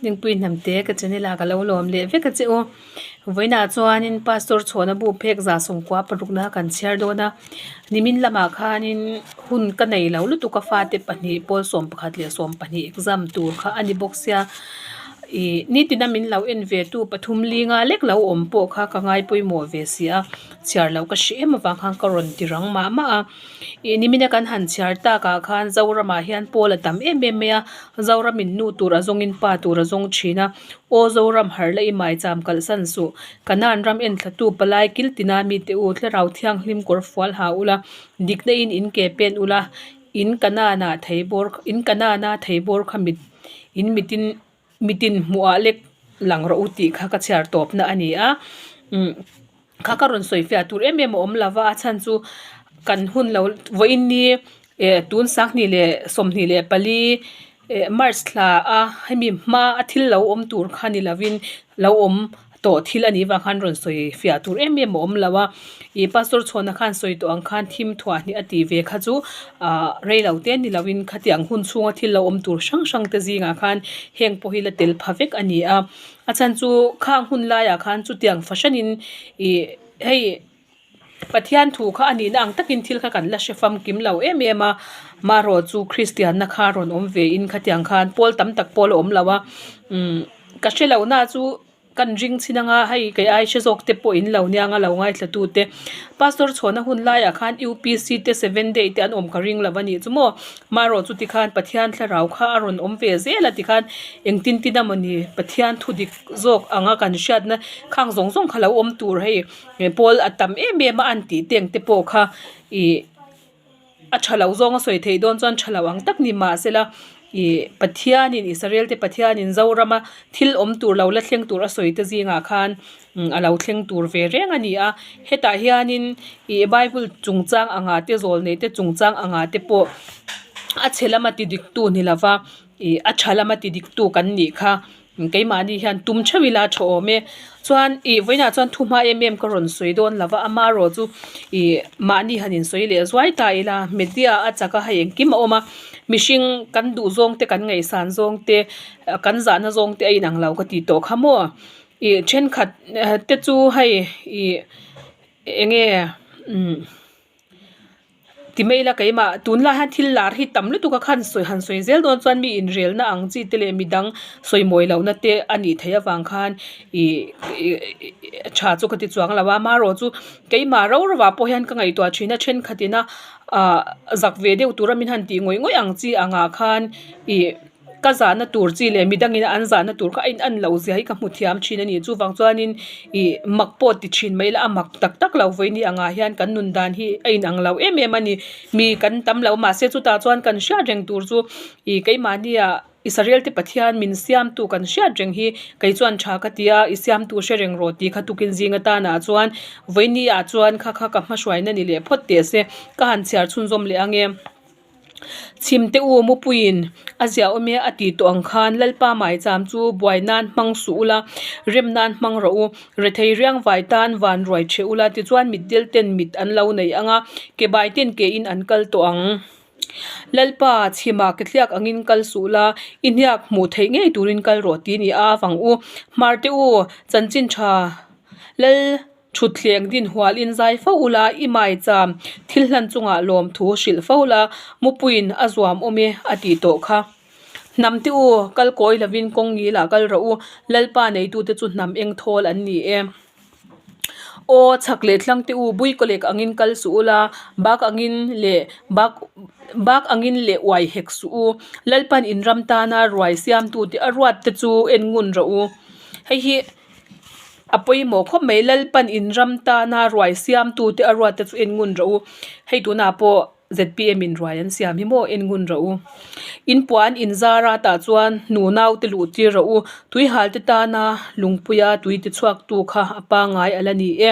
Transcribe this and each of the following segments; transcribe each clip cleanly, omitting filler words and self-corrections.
Dingpui hnamte ka channel ah ka lo lawm leh vek a che u. Vawiinah chuanin Pastor Chhuana bu phek za sawmkua parukna kan chhiar dawn a. Nimin lamah khanin hun ka nei lo lutuk a fate pahnih pawl 11 leh 12 exam tur kha a ni bawk sia. Ih nitina min lo en ve tu pathum linga lek lo awm pawh kha ka ngai pawimawh ve si a. Chhiar loh ka hrih em avang khan ka rawn ti rang mah mah a. Ih nimina kan han chhiar takah khan Zoramah hian pawl a tam em em mai a, Zoramin nu tur a zawngin pa tur a zawng thin a, Aw Zoram harh la i maicham kalhsan suh, Kanan ram enthlatu palai kil tina mite u thlarau thianghlim kawr fual ha ula, dikna in in ke pen ula, in Kanana thei bawr in Kanana thei bawr kha mit in mitin mitin hmuhah lek lang rawh u tih kha ka chhiar tawpna a ni a umm kha ka rawn sawi fiah tur em em a awm lova a chhan chu kan hun lo vawiin ni eh tun sanghnih leh 24 eh march thla a hemi hma a thil lo awm tur kha ni lovin lo awm tawh thil a nih vang khan rawn sawi fiah tur em em a awm lo a ih pastor chhuana khan sawi tawh ang khan thim thuah hnih a tih ve kha chu ah rei lo te ni lovin khatiang hun chhunga thil lo awm tur hrang hrang te zingah khan heng pawh hi la tel pha vek a ni a a chhan chu khang hun laiah khan chutiang fahranin ih hei. Pathian thu kha a nihna ang takin thil kha kan la hre famkim lo em em a, marawh chu Kristianna kha rawn awm ve in khatiang khan pawl tam tak pawh la awm lo a, umm ka hre lo na chu kan ring chin anga hei kei ai hre zawk te pawh in lo nia anga lo ngaithla tu te Pastor chhuahna hun laiah khan UPC te seven day te an awm ka ring lo a nih chu maw marawh chu tikhan Pathian thlarau kha a rawn awm ve zel a tikhan engtin tin amawni Pathian thu dik zawk anga kan hriatna khang zawng zawng kha lo awm tur hei. He pawl a tam em em a an tih te ang te pawh kha ih a tha lo zawng a sawi theih dawn chuan tha lo ang tak ni mahsela ih Pathianin Israel te Pathianin Zorama thil awm tur lo la thleng tur a sawi te zingah khan a lo thleng tur ve reng a ni a hetah hianin ih bible chungchang angah te zawl nei te chungchang angah te pawh a chhe lama ti dik tu ni lova ih a tha lama ti dik tu kan nih kha. Keimahni hian tum theuh ila a tha awm e. Chuan ih vawiinah chuan thu hma em em ka rawn sawi dawn lo va, amaherawh chu ih mahni han insawi leh zuai ta ila media a chak a hei engkim a awm a, mihring kan duh zawng te kan ngaihsan zawng te kan zahna zawng te a inang lo ka tih tawh kha maw. Ih thenkhat te chu hei ih eng nge umm. Ti mai ila keimah tunlai hian thil lar hi tam lutuk a khan sawi han sawi zel dawn chuan mi inrelna ang chi te leh midang sawi mawi lohna te a nih theih avang khan ih tha chu ka ti chuang lo a amaherawh chu keimah rau rau ah pawh hian ka ngaihtuah thin a thenkhat ina ah zak ve deuh tura min han tih ngawih ngawih ang chi angah khan ih. Ka zahna tur chi leh midangin an zahna tur kha a in an loh zia hi ka hmu thiam thin a ni. Chuvang chuanin ih mak pawh ti thin mai ila a mak tak tak lo vawiin angah hian kan nun dan hi a inang lo em em a ni. Mi kan tam lo mahse chutah chuan kan hriat reng tur chu ih keimahnia Israel te Pathian min siamtu kan hriat reng hi kei chuan tha ka ti a, i siamtu hre reng rawh tih kha tukin zing atana chuan vawiin ah chuan kha kha ka hmahruaina ni leh phawt teh se ka han chhiar chhunzawm leh ang e. Chhimte u mupuiin a ziah awm e a tih tawh ang khan Lalpa maicham chu buai nan hmang suh ula, rem nan hmang rawh u. Rethei riang vai tan van ruai ṭheh ula tichuan mitdel ten mit an lo nei ang a, ke bai ten ke in an kal tawh ang. Lalpa, chhimah ke thliak angin kal suh la, i hniak hmuh theih ngei turin kal rawh ti ni a vang u. Hmarte u, chanchin ṭha Lal. Thutthleng din hualin zai fo ula, i maicham thil hlan chungah lawmthu hrilh fo la, mupuiin a zuam awm e a tih tawh kha. Hnam te u, kal kawi lovin kawng ngilah kal rawh u, Lalpa neitute chu hnam eng thawl an ni e. Aw, chhak leh thlang te u, buikawlek angin kal suh ula, bak angin leh bak bak angin leh uai hek suh u, Lalpan in ram tana ruai siamtute a ruat te chu en ngun rawh u. Hei hi. A pawimawh khawp mai Lalpan in ram tana ruai siamtute a ruat te chu en ngun rawh u. Hei tunah pawh zpm in ruai an siam hi maw en ngun rawh u. In puan in zar a tah chuan nu nau te luh tir rawh u. Tuihal te tana lungpuia tui ti chhuak tu kha a pangai a la ni e.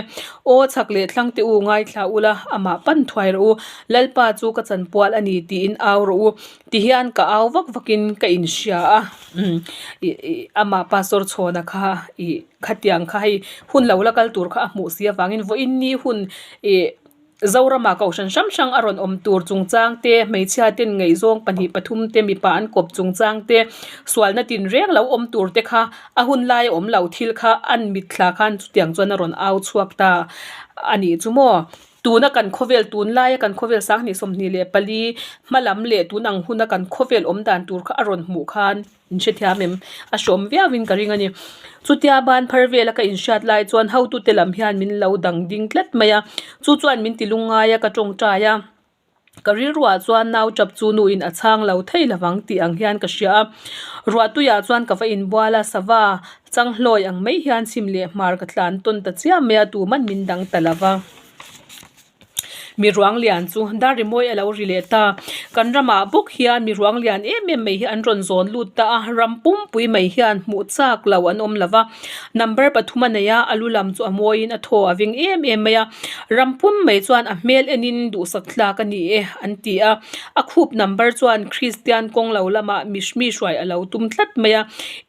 Aw chhak leh thlang te u ngaithla ula amah pan thuai rawh u. Lalpa chu ka chanpual a ni tiin au rawh u. Ti hian ka au vak vakin ka inhria a, umm ih ih amah pastor chhawna kha ih khatiang kha hei hun lo la kal tur kha a hmuh si avangin vawiin ni hun ih. Zorama kohhran hrang hrang a rawn awm tur chungchang te, hmeichhia ten ngaihzawng pahnih pathum te mipa an kawp chungchang te, sualna tinreng lo awm tur te kha a hun laia awm lo thil kha an mitthla khan chutiang chuan a rawn au chhuak ta a nih chu maw. Tuna kan khawvel tun laia kan khawvel sanghnih 24 hma lam leh tun ang huna kan khawvel awm dan tur kha a rawn hmuh khan. In hrethiam em? A hrawm viauin ka ring a ni. Chutia ban phar vela ka inhriat lai chuan hotute lam hian min lo dang ding tlat mai a. Chu chuan min ti lungngai a, ka tawngtai a. Ka rilruah chuan nau tap chu nuin a chhang lo thei lovang tih ang hian ka hria a. Ruahtuiah chuan ka va inbual a, sava changhlawi ang mai hian chhim leh hmar ka tlan tawn ta chiam mai a, tuman min dang ta lova. Mi ruang lian chu dar rimawi a lo ri leh ta. Kan ramah bawk hian mi ruang lian em em mai hi an rawn zawn lut ta a, ram pumpui mai hian hmuh chak lo an awm lo va. Number pathum a nei a, a lu lam chu a mawiin a thaw a veng em em mai a. Ram pum mai chuan a hmel enin duhsak thlak a ni e an ti a. A khup number chuan Kristian kawng lo lamah mihmi hruai a lo tum tlat mai a.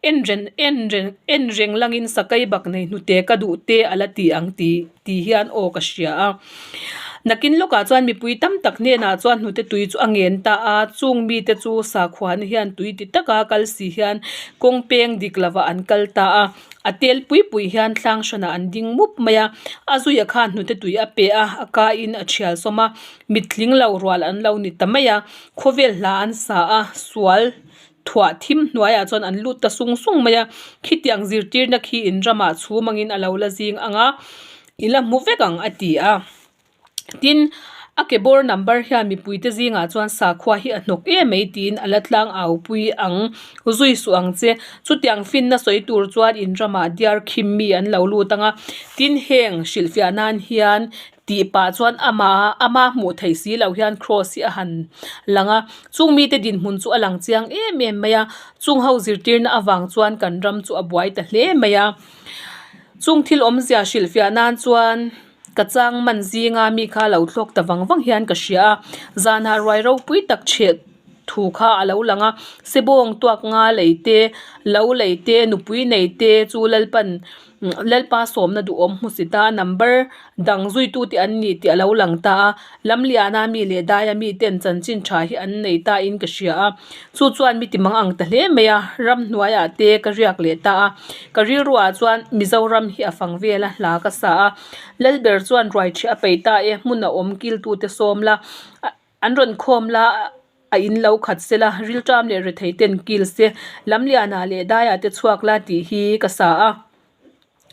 En ren en reng en reng langin sakei bak nei hnute ka duh te a la ti ang tih. Tih hian aw ka hria a. Nakin lawkah chuan mipui tam tak hnenah chuan hnute tui chu a ngen ta a, chung mite chu sakhuana hian tui ti taka kal si hian kawng peng dik lovah an kal ta a, a tel pui pui hian thlang hranah an ding mup mai a, a zuia khan hnute tui a pe a, a kain a thial sawm a, mittling lo rual an lo ni ta mai a, khawvel hla an sa a, sual. Thuah thim hnuaiah chuan an lut ta sung sung mai a, khitiang zirtirna khi in ramah chhum angin a lo la zing ang a, i la hmu vek ang a ti a. Tin, a ke bawr number hian mipuite zingah chuan sakhua hi a hnawk em mai tiin a la tlang au pui ang, zui suh ang che. Chutiang finna sawi tur chuan in ramah diar khim mi an lo lut ang a, tin heng hrilhfiah nan hian Tih pah chuan ama ama hmuh theih si loh hian cross hi a han lang a, chung mite dinhmun chu a lang chiang em em mai a, chung ho zirtirna avang chuan kan ram chu a buai ta hle mai a. Chung thil awmzia hrilhfiah nan chuan ka chang man zinga mi kha lo thlawk ta vang vang hian ka hria a, zanah ruai ropui tak chheh thu kha a lo lang a, sebawng tuak nga lei te, lo lei te, nupui nei te chu Lalpan Lalpa sawmna duhawm hmusit a, number dang zuitu te an ni tih a lo lang ta a, Lamliana mi leh Daia mi ten chanchin tha hi an nei ta in ka hria a, chu chuan mi ti mang ang ta hle mai a, ramhnuaiah te ka riak leh ta a, ka rilruah chuan Mizoram hi a fang vel a, hla ka sa a, Lalber chuan ruai ṭhi a peih ta e, hmun a awm kiltute sawm la, An rawn khawm la, a in lo khat se la, rilṭam leh rethei ten kil se, Lamlianah leh Daiah te chhuak la tih hi ka sa a.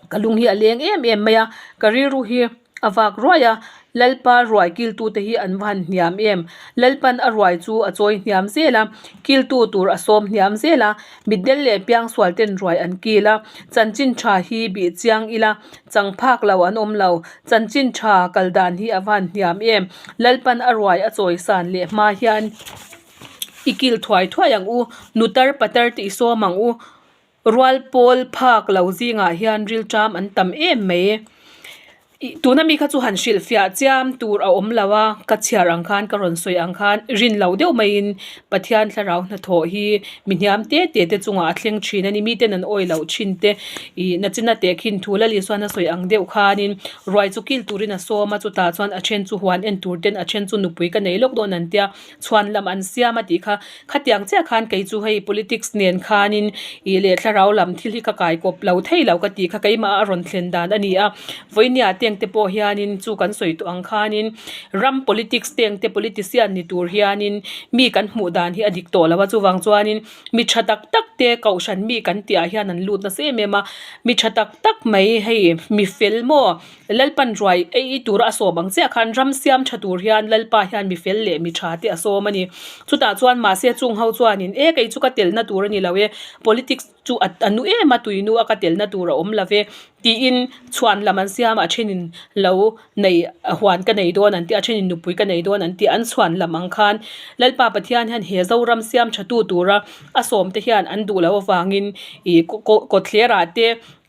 Ka lung hi a leng em em mai a, ka rilru hi a vak ruai a, Lalpa ruai kiltute hi an va han hniam em. Lalpan a ruai chu a chawi hniam zel a, kiltu tur a sawm hniam zel a, Mitdel leh piangsual ten ruai an kil a, chanchin tha hi bih chiang ila, chang phak lo an awm lo, chanchin tha kal dan hi a van hniam em. Lalpan a ruai a chawi san leh hma hian i kil thuai thuai ang u, nutar patar te i sawm ang u, rual pawl phak lo zingah hian rilṭam an tam em mai. Ih tuna mi kha chu han hrilh fiah chiam tur a awm lo a, ka chhiar ang khan ka rawn sawi ang khan rin lo deuh maiin Pathian thlarau hnathawh hi mi hniam te te te chungah a thleng thin a ni. Miten an awi loh thin te ih nachina teh khin thu Lal Isuan a sawi ang deuh khanin ruai chu kil turin a sawm a, chutah chuan a then chu huan en tur ten a then chu nupui ka nei lawk dawn an tia chhuan lam an siam a tih kha Khatiang chiah khan kei chu hei politics nen khanin ih leh thlarau lam thil hi ka kai kawp lo thei lo ka tih kha keimah a rawn thlen dan a ni a. Vawinia teng te pawh hianin chu kan sawi tawh ang khanin ram politics teng te politician ni tur hianin mi kan hmuh dan hi a dik tawh lo a chuvang chuanin mi tha tak tak te kohhran mi kan tih ah hian an lut nasa em em a. Mi tha tak tak mai hei mi fel maw Lalpan ruai ei tura a sawm ang chiah khan ram siam tha tur hian Lalpa hian mi fel leh mi tha te a sawm a ni. Chutah chuan mahse chung ho chuanin e kei chu ka telna tur a ni lo e, politics chu a nu em a tui nu a ka telna tur a awm lo ve tiin chhuan lam an siam a, a thenin lo nei huan ka nei dawn an ti a, a thenin nupui ka nei dawn an ti a, an chhuan lam ang khan Lalpa Pathian hian he Zoram siam tha tu tura a sawm te hian an duh loh avangin ih kawtthlerah te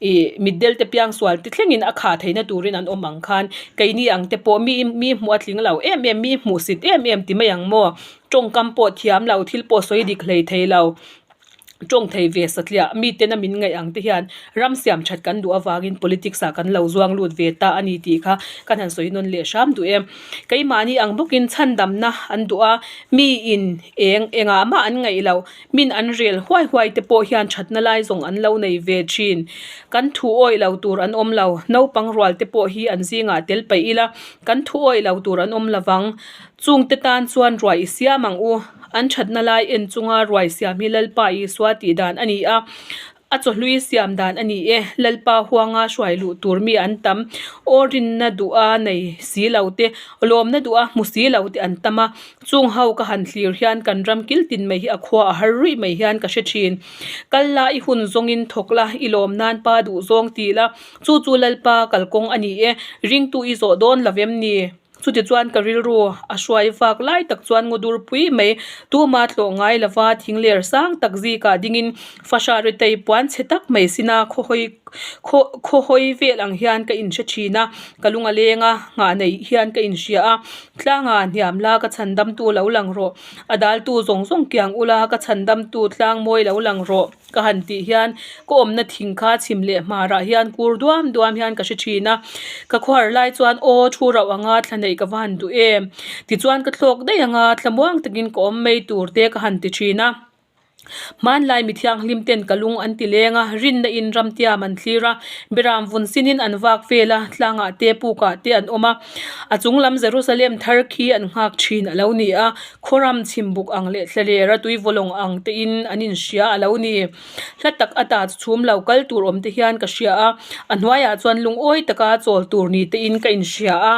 Ih, mitdel te piang sual te thlengin a khah theihna turin an awm ang khan keini ang te pawh mi mi hmuh a tling lo em em, mi hmuh sit em em ti mai ang maw? Tawngkam pawh thiam lo, thil pawh sawi dik hlei thei lo. Tawng thei ve satliah mitena min ngaih ang te hian ram siam that kan duh avangin politics ah kan lo zuang lut ve ta a ni tih kha kan han sawi nawn leh hram duh em. Keimahni ang bawkin chhandamna an duh a, mi in eng engah mah an ngaih loh, min an rel huai huai te pawh hian thatna lai zawng an lo nei ve thin. Kan thu awih lo tur an awm lo, naupang rual te pawh hi an zingah tel paih ila kan thu awih lo tur an awm lovang. Chungte tan chuan ruai i siam ang u. An thatna lai en chunga ruai siam hi Lalpa Isua tih dan a ni a, a chawhlui siam dan a ni e. Lalpa huanga hruai luh tur mi an tam, aw rinna duha nei si lo te, lawmna duha hmu si lo te an tam a. Chung ho ka han thlir hian kan ram kil tin mai hi a khua a har ruih mai hian ka hre thin. Kal la i hun zawngin thawk la, i lawm nan pa duh zawng ti la, chu chu Lalpa kalkawng a ni e, ringtu i zawh dawn lo vem ni? Chutichuan ka rilru a hruai vak lai tak chuan ngawdur pui mai tuma tlawh ngai lova thing ler sang tak zikah dingin fahra ritei puan chhe tak mai sina khawhawi khaw khawhawi vel ang hian ka inhre thin a, ka lung a leng a, nghah neih hian ka inhria a, tlanga hniam la ka chhandamtu lo lang rawh, a daltu zawng zawng kiang ula ka chhandamtu tlang mawi lo lang rawh. Ka han tih hian ka awmna thing kha chhim leh hmarah hian kur duam duam hian ka hre thin a, ka khuar lai chuan aw thu rauh anga thla neih ka va han duh em? Tichuan ka thlawk daih anga thlamuang takin ka awm mai tur te ka han ti thin a. Hmanlai mi thianghlim ten ka lung an ti leng a, rinna in ramtiam an thlir a, beram vun sinin an vak vel a, tlangah te pukah te an awm a, a chung lam Jerusalem thar khi an nghak thin a lo ni a. Khawram chhimbuk ang leh thlaler a tui vawlawng ang te in an inhria a lo ni. Hla tak ata chu chhum lo kal tur awm te hian ka hria a, a hnuaiah chuan lungawi taka chawl tur ni te in ka inhria a.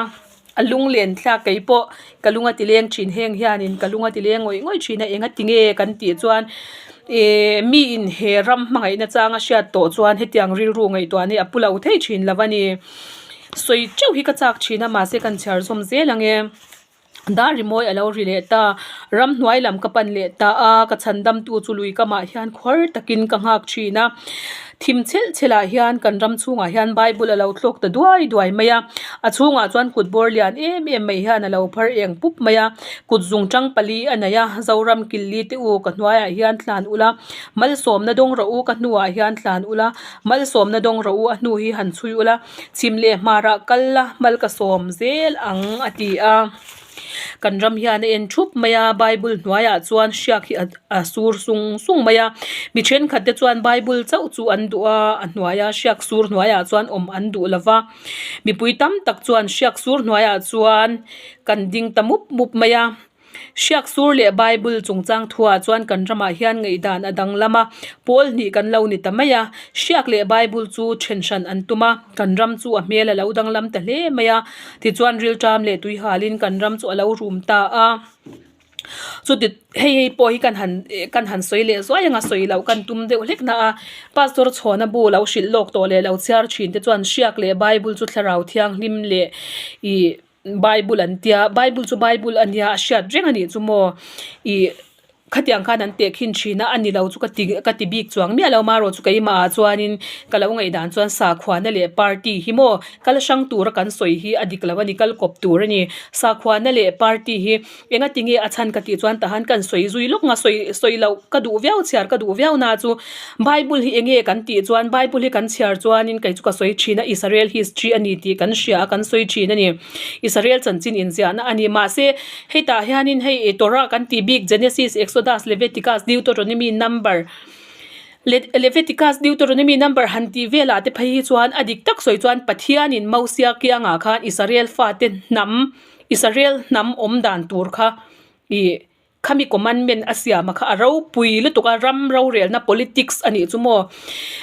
A lung len thlak kei pawh ka lung a ti leng thin heng hianin ka lung a ti leng ngawih ngawih thin a enga ti nge kan tih chuan ehh mi in he ram hmangaihna chang a hriat tawh chuan hetiang rilru ngaihtuah hi a pu lo thei thin lo a ni. Sawi teuh hi ka chak thin a mahse kan chhiar zawm zel ang e. Dar rimawi a lo ri leh ta, ramhnuai lam ka pan leh ta a, ka chhandamtu chu lui kamah hian khuar takin ka nghak thin a. Thim chhelh chhelh ah hian kan ram chhungah hian Bible a lo thlawk ta duai duai mai a, a chhungah chuan kut bawr lian em em mai hian a lo phar eng pup mai a, kut zungtang pali a nei a, Zoram killi te u ka hnuaiah hian tlan ula, malsawmna dawng rawh u ka hnuah hian tlan ula, malsawmna dawng rawh u a hnu hi han chhui ula. Chhim leh hmarah kal la hmal ka sawm zel ang a ti a. Kan ram hian a en thup mai a, Bible hnuaiah chuan hriak hi a sur sung sung mai a. Mi thenkhat te chuan Bible chauh chu an duh a, a hnuaia hriak sur hnuaiah chuan awm an duh lo va. Mipui tam tak chuan hriak sur hnuaiah chuan kan ding ta mup mup mai a. Hriak sur leh Bible chungchang thuah chuan kan ramah hian ngaihdan a danglam a, pawl hnih kan lo ni ta mai a. Hriak leh Bible chu then hran an tum a, kan ram chu a hmel a lo danglam ta hle mai a. Tichuan rilṭam leh tuihalin kan ram chu a lo rum ta a. Chuti hei hei pawh hi kan han kan han sawi leh zuai anga sawi loh kan tum deuh hlek na a. Pastor Chhawna bu lo hrilh lawk tawh leh lo chhiar thin te chuan hriak leh Bible chu thlarau thianghlim leh ih Bible an tia, Bible chu Bible a nia a hriat reng a nih chu maw ih khatiang khan an teh khin thin a, a ni lo chu ka ti ka ti bik chuang miah lo marawh chu keimah ah chuanin ka lo ngaihdan chuan sakhuana leh party hi maw kal hrang tura kan sawi hi a dik lo a ni kal kawp tur a ni sakhuana leh party hi enga tinge a chhan ka tih chuan tahan kan sawi zui lawk nga sawi sawi loh ka duh viau chhiar ka duh viau na chu Bible hi enge kan tih chuan Bible hi kan chhiar chuanin kei chu ka sawi thin a Israel history a ni tih kan hria a kan sawi thin a ni Israel chanchin inziahna a ni mahse hetah hianin hei Torah kan tih bik Genesis Exodus Leviticus Deuteronomy Number Leviticus Deuteronomy Number han tih velah te phei hi chuan a dik tak sawi chuan Pathianin Mosia kiangah khan Israel fate hnam Israel hnam awm dan tur kha ih Khami commandment a siam a kha a ropui lutuk a, ram rorelna politics a nih chu maw.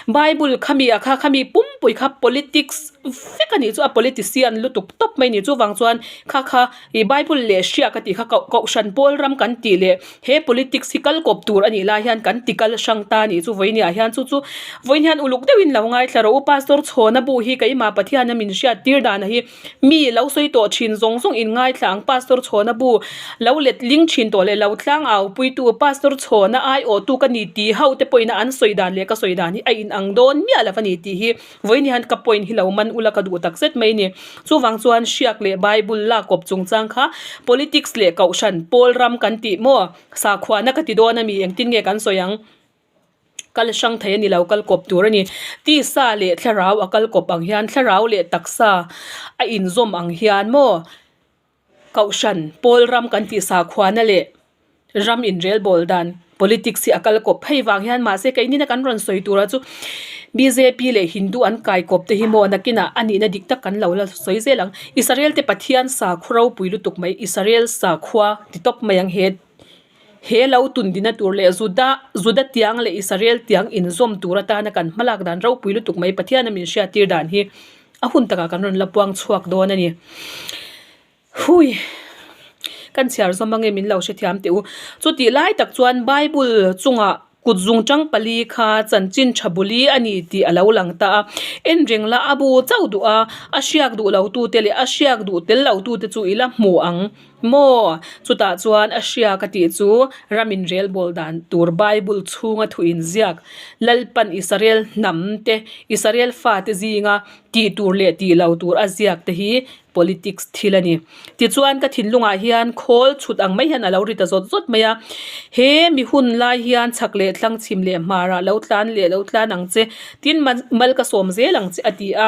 Bible khami a kha khami pumpui kha politics vek a nih chu a politician lutuk tawp mai a ni. Chuvang chuan kha kha ih bible leh hriak a tih kha koh kohhran pawl ram kan tih leh he politics hi kal kawp tur a nih lai hian kan ti kal hrang ta a nih chu vawinia hian chu chu vawiin hian uluk deuhin lo ngaithla rawh u. Pastor Chhawna bu hi keimah Pathiana min hriat tir dan hi Mi lo sawi tawh thin zawng zawng in ngaithla ang Pastor Chhawna bu lo let ling thin tawh leh lo tlang au puitu Pastor Chhawna aiawhtu ka ni tih ho te pawhin an sawi dan leh ka sawi dan hi a in ang dawn miah lo a ni tih hi vawiin hian ka point hi lo man ula ka duh tak zet mai a ni. Chuvang chuan hriak leh Bible lak kawp chungchang kha politics leh kohhran pawl ram kan tih maw sakhuana ka ti dawn a mi engtin nge kan sawi ang. Kal hrang thei a ni lo, kal kawp tur a ni. Tisa leh thlarau a kal kawp ang hian thlarau leh taksa a inzawm ang hian maw Kohhran pawl ram kan tih sakhuana leh ram inrelbawl dan politics hi a kal kawp phei vang hian mahse keini na kan rawn sawi tura chu bjp leh Hindu an kai kawp te hi maw nakinah a nihna dik tak kan lo la sawi zel ang. Israel te Pathian sakhua ropui lutuk mai Israel sakhua ti tawp mai ang he. He lo tundina tur leh Juda Juda tiang leh Israel tiang inzawm tur atana kan hmalak dan ropui lutuk mai Pathiana min hriattir dan hi a hun takah kan rawn la puang chhuak dawn a ni. Hui! Kan chhiar zawm ange min lo hrethiam teh u. Chutih lai tak chuan Bible chungah kut zungtang pali kha chanchin tha buli a ni tih a lo lang ta a. En reng la a bu chauh duh a, a hriak duh lo tute leh a hriak duh tel lo tute chu i la hmu ang. Maw? Chutah chuan a hria ka tih chu ram inrelbawl dan tur Bible chhunga thu inziak Lalpan Israel hnam te, Israel fate zinga tih tur leh tih lo tur a ziak te hi politics thil a ni. Tichuan ka thinlungah hian khawl chhut ang mai hian a lo ri ta zawt zawt mai a. He mi hun lai hian chhak leh thlang chhim leh hmarah lo tlan leh lo tlan ang che, tin mal ka sawm zel ang che a ti a.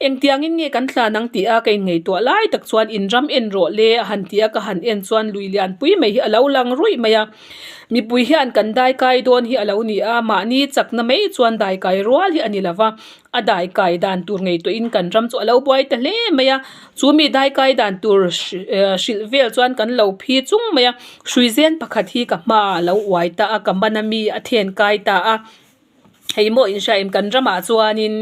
Engtiangin nge kan tlan ang tih a ka inngaihtuah lai tak chuan in ram en rawh le a han ti a, ka han en chuan lui lian pui mai hi a lo lang ruih mai a. Mipui hian kan daikai dawn hi a lo ni a, mahni chakna mai chuan daikai rual hi a ni lo va, a daikai dan tur ngaihtuahin kan ram chu a lo buai ta hle mai a. Chu mi daikai dan tur hrilh vel chuan kan lo phi chung mai a, hruizen pakhat hi ka hmaah a lo uai ta a, ka man a mi a then kai ta a. Hei maw in hria em kan ramah chuanin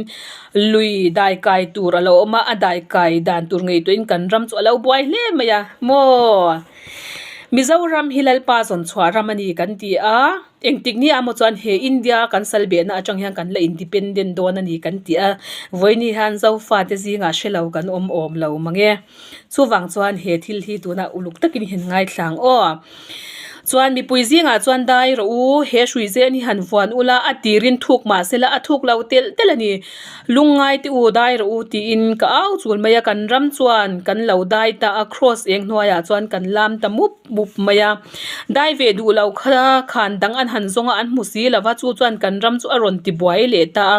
lui daikai tur a lo awm a a daikai dan tur ngei tuahin kan ram chu a lo buai hle mai a maw Mizoram hi Lalpa zawn chhuah ram a ni kan ti a engtik ni ah maw chuan he India kan sal behna atang hian kan la independent dawn a ni kan ti a vawiini hian Zofa te zingah hre lo kan awm awm lo mang e. Chuvang chuan he thil hi tunah uluk takin hian ngaithla ang aw. Chuan mipui zingah chuan dai rawh u, he hrui zen hi han vuan ula a tirin thuk mah sela a thuk lo telh telh a ni. Lungngai te u dai rawh u tiin ka au chul mai a, kan ram chuan kan lo dai ta a, kraws eng hnuaiah chuan kan lam ta mup mup mai a. Dai ve duh lo kha khan dang an han zawng a, an hmu si lova chu chuan kan ram chu a rawn ti buai leh ta a.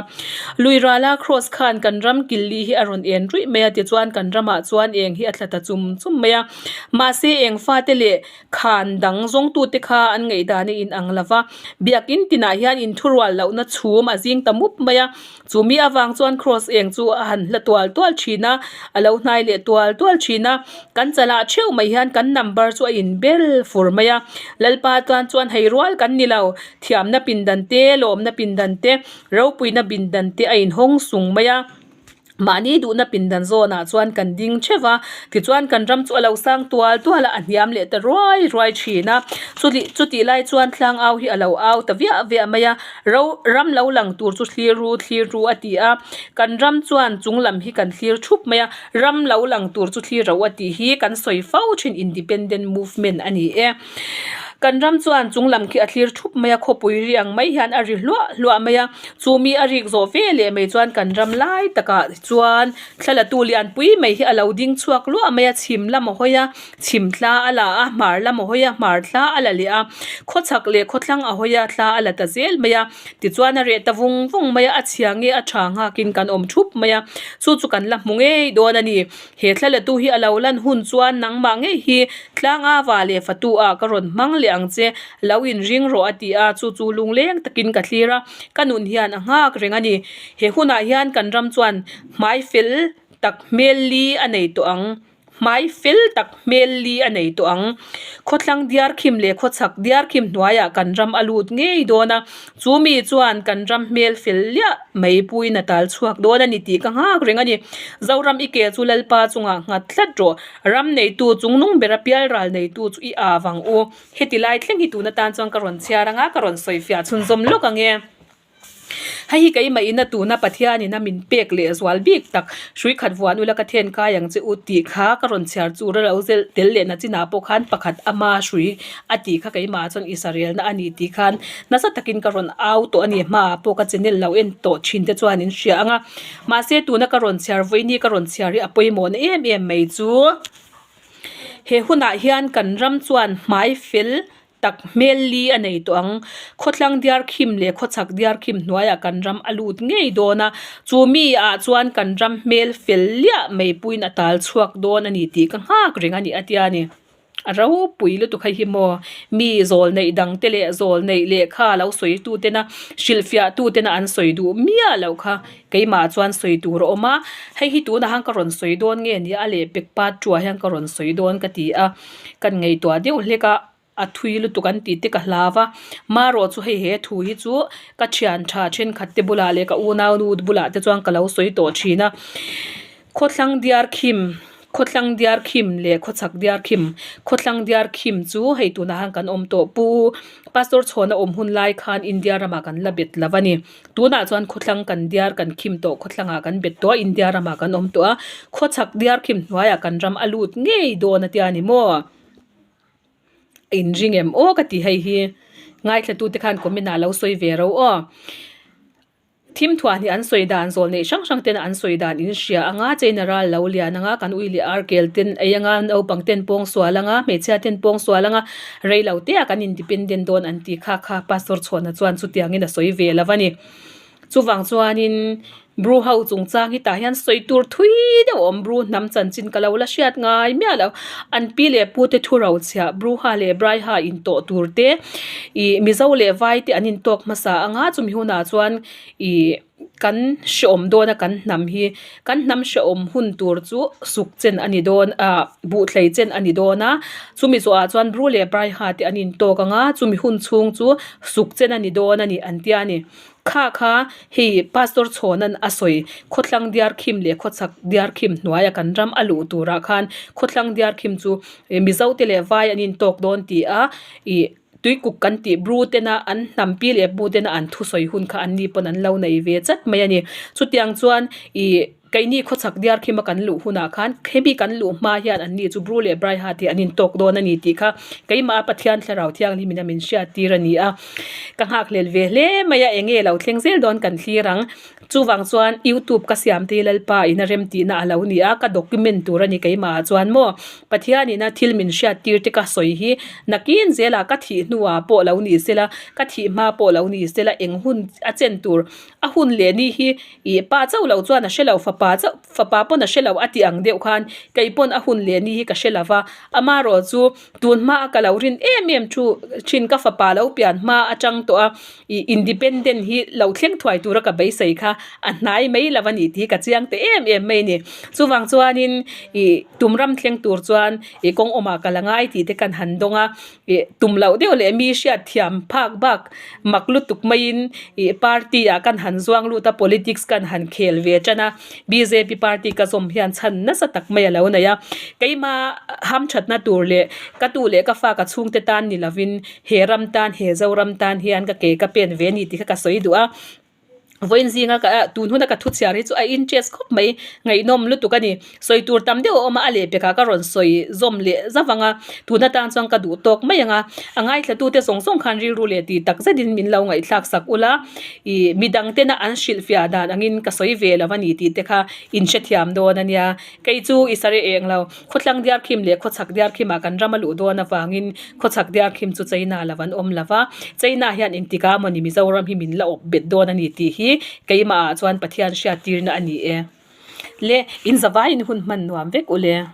Lui rala kraws khan kan ram killi hi a rawn en ruih mai a, tichuan kan ramah chuan eng hi a thla ta chum chum mai a. Mahse eng fate leh khan dang zawngtute kha an ngaihdan a inang lo va, biakin tinah hian inthurual lohna chhum a zing ta mup mai a. Chu mi avang chuan kraws eng chu a han hla tual tual thin a, a lo hnai leh tual tual thin a. Kan chalah theuh mai hian kan number chu a inbel fur mai a. Lalpa tan chuan hei rual kan ni lo, thiamna pindan te, lawmna pindan te, Ropuina pindan te a inhawng sung mai a, mahni duhna pindan zawnah chuan kan ding theuh va, tichuan kan ram chu a lo sang tual tual a, a hniam leh ta ruai ruai thin a, chutih chutih lai chuan tlang au hi a lo au ta viah viah mai a, ro ram lo lang tur chu thlir ru thlir ru a ti a, kan ram chuan chung lam hi kan thlir thup mai a, ram lo lang tur chu thlir ro a tih hi kan sawi fo thin independent movement a ni e. Kan ram chuan chung lam khi a thlir thup mai a, khawpui ri ang mai hian a ri hluah hluah mai a, chu mi a rik zawh ve leh mai chuan kan ram lai takah chuan thlalatu lianpui mai hi a lo ding chhuak luah mai a, chhim lam a hawi a, chhim thla a la a, hmar lam a hawi a, hmar thla a la leh a, khawchhak leh khawthlang a hawi a, thla a la ta zel mai a, tichuan a reh ta vung vung mai a, a chhia nge a tha nghakin kan awm thup mai a, chu chu kan la hmu ngei dawn a ni. He thlalatu hi a lo lan hun chuan nangmah ngei hi tlanga va leh fatu ah ka rawn hmang leh ang che, lo inring rawh a ti a, chu chu lungleng takin ka thlir a, ka nun hian a nghak reng a ni. He hunah hian kan ram chuan hmai fel tak hmel li a nei tawh ang, hmai fel tak hmel li a nei tawh ang. Khawthlang diarkhim leh khawchhak diarkhim hnuaiah kan ram a lut ngei dawn a, Chu mi chuan kan ram hmel fel liah mai puiin a tal chhuak dawn a ni tih ka nghak reng a ni. Zoram i ke chu Lalpa chungah nghat tlat rawh. Ram neitu chungnung bera pialral neitu chu i av ang u. Heti lai thleng hi tun atan chuan ka rawn chhiar ang a, ka rawn sawi fiah chhunzawm lawk ang e. Hei hi keimah ina tuna Pathianin a min pek leh zual bik tak hrui khat vuan ula ka then kai ang che u tih kha ka rawn chhiar chu ralo tel lehna chinah pawh khan pakhat ama hrui a tih kha keimah chuan Israelna a ni tih khan nasa takin ka rawn au tawh a ni hmaah pawh ka channel lo en tawh thin te chuan in hria ang a mahse tuna ka rawn chhiar vawiini ka rawn chhiar hi a pawimawhna em em mai chu he hunah hian kan ram chuan hmai fel. tak hmel li a nei tawh ang. Khawthlang diar khim leh khawchhak diar khim hnuaiah kan ram a lut ngei dawn a, chu mi ah chuan kan ram hmel fel liah mai puiin a tal chhuak dawn a ni tih ka nghak reng a ni a tia ni. A ropui lutuk hei hi maw mi zawl neih dang te leh zawl neih lehkha lo sawi tu tena hrilhfiah tu tena an sawi duh miah loh kha keimah chuan sawi tur a awm a, hei hi tunah hian ka rawn sawi dawn nge ni a lehpek part two ah hian ka rawn sawi dawn ka ti a, kan ngaihtuah deuh hlek a. A thui lutuk an tih te ka hlau va, marawh chu hei he thu hi chu ka thian tha thenkhat te bulah leh ka unau nu bulah te chuan ka lo sawi tawh thin a, khawthlang diar khim khawthlang diar khim leh khawchhak diar khim khawthlang diar khim chu hei tunah hian kan awm tawh pu pastor chhuana awm hun lai khan India ramah kan la bet lo a ni. Tunah chuan khawthlang kan diar kan khim tawh khawthlangah kan bet tawh a India ramah kan awm tawh a, khawchhak diar khim hnuaiah kan ram a lut ngei dawn a tia ni maw. A inring em aw ka ti hei hi ngaithla tute khan comment ah lo sawi ve ro aw. Thim thuah hnih an sawi dan zawl neih hrang hrang ten an sawi dan in hria anga China ral lo lian anga kan ui leh ar kel ten ei anga naupang ten pawng sual anga hmeichhia ten pawng sual anga rei lo te ah kan independent dawn an ti kha kha pastor chhuana chuan chutiangin a sawi ve lo a ni. Chuvang chuanin Bru ho chungchang hi tah hian sawi tur thui deuh a awm Bru hnam chanchin ka lo la hriat ngai miah lo. An pi leh pu te thu ro chhiah Bru ha leh Brai ha intawh tur te ih Mizo leh Vai te an intawk hmasa anga chumi hunah chuan ih kan hrehawm dawn a kan hnam hi kan hnam hrehawm hun tur chu suk chen a ni dawn ah buhthlei chen a ni dawn a chumi zawhah chuan Bru leh Brai ha te an intawk anga chumi hun chhung chu suk chen a ni dawn a ni an tia a ni. Kha kha hei Pastor Chhawna'n a sawi, Khawthlang Diarkhim leh Khawchhak Diarkhim hnuaia kan ram a luh turah khan Khawthlang Diarkhim chu Mizote leh Vai an intawk dawn ti a, ih Tuikuk kan tih Bru tena an hnam pi leh bu tena an thusawi hun kha anni pawn an lo nei ve chat mai a ni. Chutiang chuan ih Keini khawchhak diar khima kan luh hunah khan hemi kan luh hma hian anni chu Bru leh Braiha tih an intawk dawn a ni tih kha keimah Pathian Thlarau Thianghlimin a min hriattir a ni a. Ka nghakhlel ve hle mai a, enge lo thleng zel dawn kan thlir ang. Chuvang chuan YouTube ka siam te hi Lalpa in a remtihna a lo ni a, ka document tur a ni keimah ah chuan maw Pathianin a thil min hriattir te ka sawi hi nakin zelah ka thih hnuah pawh lo ni sela, ka thih hma pawh lo ni sela eng hun a chen tur a hun leh ni hi Ih pa chauh loh chuan a hre lo, fapa chauh, fapa pawn a hre lo a tih ang deuh khan kei pawn a hun leh ni hi ka hre lo va. Amarawh chu tun hma a ka lo rin em em thu thin ka fapa lo pian hma atang tawh a, ih independent hi lo thleng thuai tura ka beisei kha a hnai mai lo a ni tih hi ka chiang ta em em mai a ni. Chuvang chuanin ih tum ram thleng tur chuan ih kawng awmah ka la ngai tih te kan han dawng a. Ih tum loh deuh leh mi hriat thiam phak bak mak lutuk maiin ih party ah kan han zuang lut a politics kan han khel ve tan a bjp party ka zawm hian chhan nasa tak mai a lo nei a keima hamthatna tur leh ka tu leh ka fa ka chhungte tan ni lovin he ram tan he zoram tan hian ka ke ka pen ve a ni tih kha ka sawi duh a. Vawiin zinga ka tun huna ka thu chhiar hi chu a interest khawp mai ngaihnawm lutuk a ni. Sawi tur tam deuh a awm a, a lehpekah ka rawn sawi zawm leh zauh ang a, tun atan chuan ka duh tawk mai ang a. A ngaithlatute zawng zawng khan rilru leh tih tak zetin min lo ngaihthlak sak ula, ih midang tena an hrilhfiah dan angin ka sawi ve lo a ni tih te kha in hrethiam dawn a nia. Kei chu i sare eng lo, khawthlang diarkhim leh khawchhak diarkhimah kan ram a luh dawn avangin khawchhak diarkhim chu China lo an awm lo va, China hian engtikah mawni Mizoram hi min la awp bet dawn a ni tih hi keimahah chuan Pathian hriattirna a ni e. Le, in zavaiin hun hman nuam vek u le.